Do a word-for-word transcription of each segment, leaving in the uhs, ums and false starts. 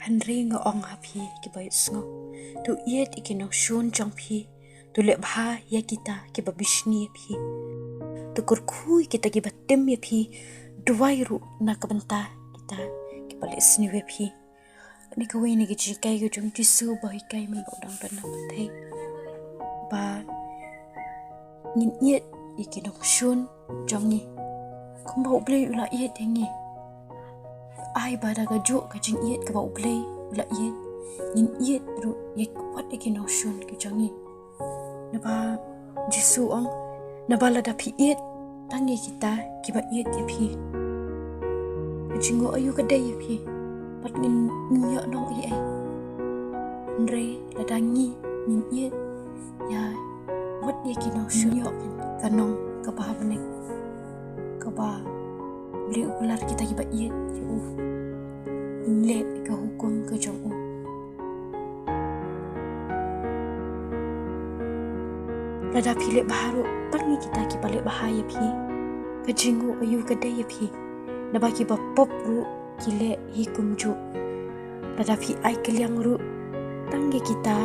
Hynrei nga ong ha phi kiba ïohsngew, to ïeit ïa ki nongshun jong phi, to leh bha ïa kita kiba bishni ïa phi, to kyrkhu ïa kita kiba tim ïa phi, duwai ruh na ka bynta kita kiba leh sniew ïa phi. Kane kawei na ki jinghikai ka jong Jisu ba hikai mynba u dang don ha pyrthei, ba ngin ïeit ïa ki nongshun jong ngi kumba U Blei u la ïeit ïa ngi. Ai ba da kajuh ka jingïeit kaba U Blei u la ïeit, ngin ïeit ruh ïa wat ïa ki nongshun ki jong ngi. Naba Jisu u ong, naba lada phi ïeit tang ïa kita kiba ïeit ïa phi, ka jingnguh aïu ka dei ïa phi? Bad ngin, ngin ïoh nong ei ei. Hynrei lada ngi, ngin ïeit ïa wat ïa ki nongshun, ïoh ka nong kaba ha bneng, kaba U Blei u kular kita kiba ïeit ïa u, ngin leh ka hukum ka jong u. Lada phi leh bha ruh tang ïa kita kiba leh bha ïa phi, ka jingnguh aïu ka dei ïa phi? Naba kiba pop ruh ki leh hi kumjuh. Lada phi ai kylliang ruh tang ïa kita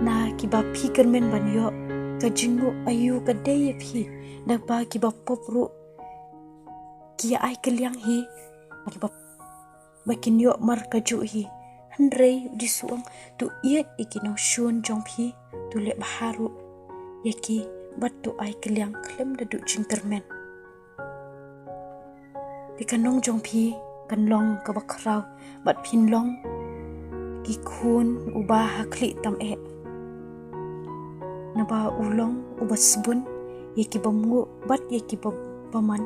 na kiba phi kyrmen ban ïoh, ka jingnguh aïu ka dei ïa phi? Naba kiba pop ruh ki ai kylliang hi, kiba ba kin ïoh mar kajuh hi. Hynrei Jisu u ong, to ïeit ïa ki nongshun jong phi, to leh bha ruh ïa ki, bad to ai kylliang khlem da duh jingkyrmen. Te ka nong jong phi kan long kaba khraw, bad phin long ki khun uba ha khlieh tam eh. Naba u long uba sbun ïa ki bymnguh bad ïa ki ba, bymman.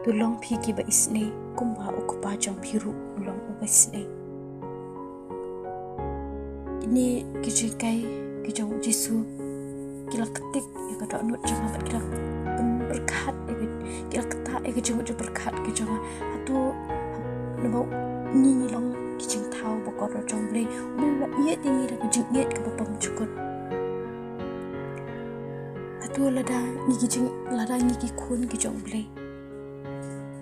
To long phi kiba isynei kumba u Kpa jong phi ruh u long uba isynei. Kine ki jinghikai ki jong Jisu ki la ktik ïa ka dohnud jong nga bad ki la pynpyrkhat ïa ka, ki la ktah ïa ka jingmut jingpyrkhat ki jong nga. Hato naba ngi ngi long ki jingthaw ba kordor jong U Blei, U Blei u la ïeit ïa ngi da ka jingïeit kaba bymjukut? Hato lada ngi ki jing, lada ngi ki khun ki jong U Blei,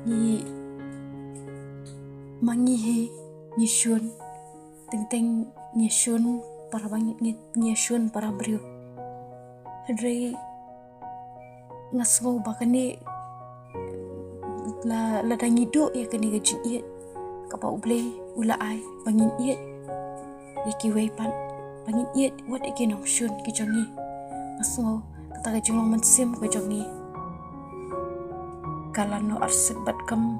ngi, ma ngi hi ngi shun, teng teng ngi shun para ba ngi, ngi, ngi shun para briew. Hynrei nga sngew ba kane la, lada ngi duh ïa kane ka jingïeit kaba U Blei u la ai, ba ngin ïeit ïa kiwei pat, ba ngin ïeit wat ïa ki nongshun ki jong ngi. Nga sngew kata ka jinglong mynsiem ka jong ngi ka la noh arsut bad kam,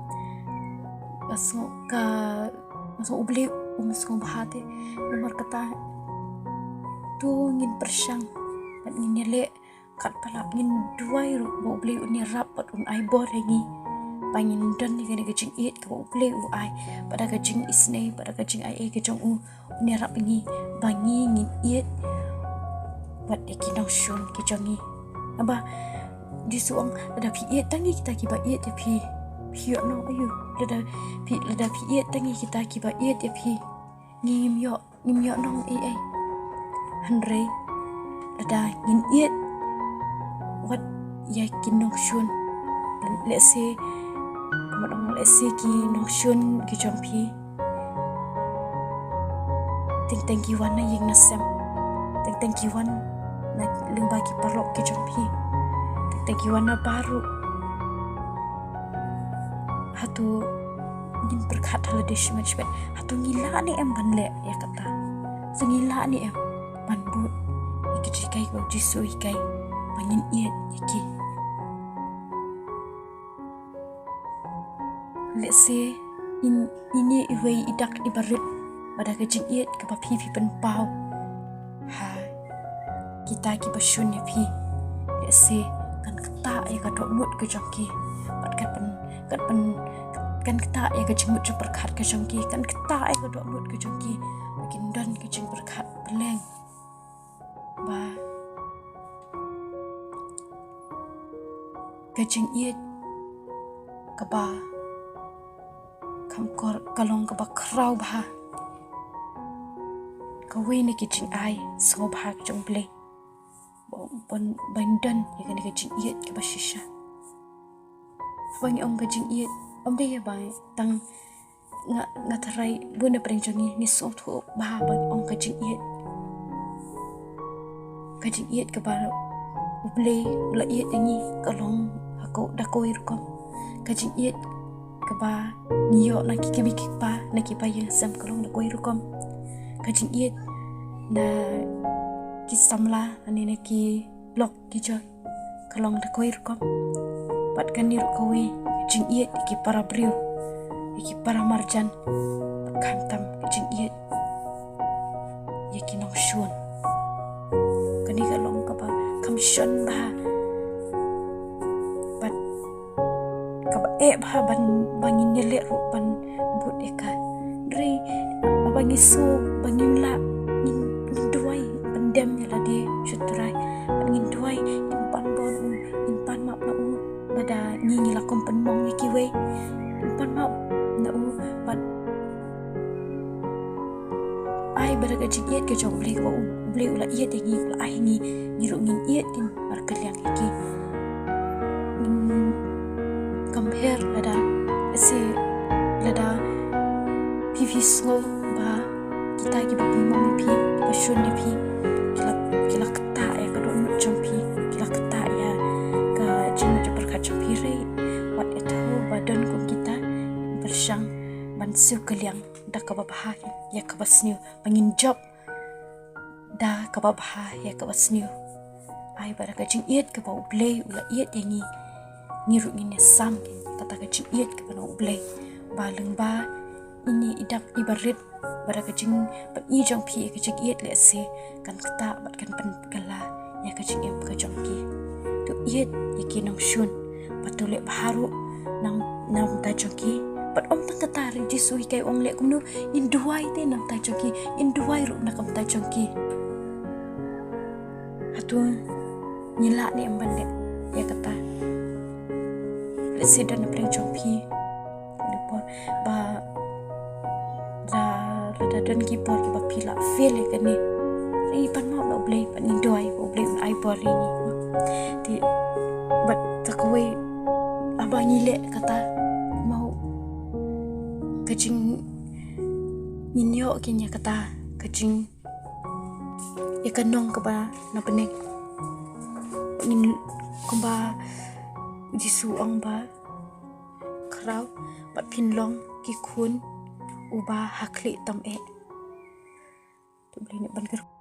nga sngew ka, nga sngew U Blei um sngewbha te. Namar kata to ngin pyrshang bad ngin ïaleh katba lah, ngin duwai ruh ba U Blei un ïarap bad un ai bor ïa ngi, ba ngin don ïa kane ka jingïeit kaba U Blei u ai, bad da ka jingisynei bad da ka jingai ei ka jong u, un ïarap ïa ngi ba ngi ngin ïeit wat ïa ki nongshun ki jong ngi. Naba Jisu u ong, lada phi ïeit tang ïa kita kiba ïeit ïa phi, phi ïoh nong aïu? Lada phi, lada phi ïeit tang ïa kita kiba ïeit ïa phi, ngim ïoh, ngim ïoh nong ei ei. Hynrei lada ngin ïeit wat ïa ki nongshun, lehse, kumba ong, lehse ki nongshun ki jong phi teng teng ki wan na ïing na sem, teng teng ki wan na lyngba ki paralok ki jong phi, teng teng ki wan na bar ruh. Hato ngin pyrkhat ha lade shimet shimet, hato ngi lah ne em ban leh ïa kata? Hato ngi lah ne em ban bud ïa ki jinghikai ba u Jisu u hikai ba ngin ïeit ïa ki? Lehse ine iwei i dak iba rit ba da ka jingïeit kaba phi phi pynpaw ha kita kiba shun ïa phi, lehse kan ktah ïa ka dohnud ka jong ki, bad kan pyn, kan pyn, kan ktah ïa ka jingmut jingpyrkhat ka jong ki, kan ktah ïa ka dohnud ka jong ki, ba kin don ka jingpyrkhat pylleng ba ka jingïeit kaba kham kor ka long kaba khraw bha, kawei na ki jingai sngewbha ka jong U Blei, ba, ban, ban don ïa kane ka jingïeit kaba shisha. Haba ngi ong ka jingïeit, ym dei ïa ba tang nga, nga tharai bun na pdeng jong ngi ngi sngewthuh bha ban ong ka jingïeit. Ka jingïeit kaba U Blei u la ïeit ïa ngi ka long ha ka, da kawei rukom. Ka jingïeit kaba ngi ïoh na ki kmie ki kpa, na ki ba ïing sem ka long da kawei rukom. Ka jingïeit na ki samla ne na ki lok ki jor ka long da kawei rukom. Bad kane ruh kawei ka jingïeit ïa ki para briew, ïa ki para marjan, bad khamtam ka jingïeit ïa ki nongshun. Kane ka long kaba kham shon bha bad kaba eh bha ban, ba ngin ïaleh ruh ban bud ïa ka. Hynrei haba ngi sngew ba ngim lah, ngin, ngin duwai ban dem ïa lade sha U Trai. Bad ngin duwai, ngin pan bor u, ngin pan map na u. Lada ngi, ngi la kum pynmong ïa kiwei, ngin pan map na u. Bad ai ba da ka jingïeit ka jong U Blei kaba U Blei u la ïeit ïa ngi, u la ai ngi, ngi ruh ngin ïeit, ngin markylliang ïa ki. Ngin compare lada, se lada phi, phi sngew ba kita kiba pynmong ïa phi, kiba shun ïa phi, ki la, ki la ktah ïa ka dohnud jong phi, ki la ktah ïa ka jingmut jingpyrkhat jong phi, hynrei wat ïathuh ba don kum kita, pyrshang ban siew kylliang da kaba bha ïa kaba sniew, ba ngin jop da kaba bha ïa kaba sniew. Ai ba da ka jingïeit kaba U Blei u la ïeit ïa ngi, ngi ruh ngin ïasam kata ka jingïeit kaba na U Blei. Ba lyngba ine i dak iba rit, ba da ka jingpyni jong phi ïa ka jingïeit lehse kan ktah bad kan pynkylla ïa ka jingim ka jong ki. To ïeit ïa ki nongshun, bad to leh bha ruh na, na bynta jong ki. Bad ym tang kata, hynrei Jisu hi ka ong leh kumno, ngin duwai te na bynta jong ki, ngin duwai ruh na ka bynta jong ki. Hato ngi lah ne em ban leh ïa kata? Lehse don na pdeng jong phi, ne por ba la, lada don ki por kiba phi la fail ïa kane, ngi pan map na U Blei, bad ngi duwai ba U Blei un ai bor ïa ngi. Te bad ta kawei, haba ngi leh kata, mo, ka jing, ngin ïoh keiñ ïa kata ka jing, ïa ka nong kaba na bneng. Ngin, kumba Jisu u ong ba, khraw bad phin long ki khun uba ha khlieh tam eh. To U Blei un ban kyrkhu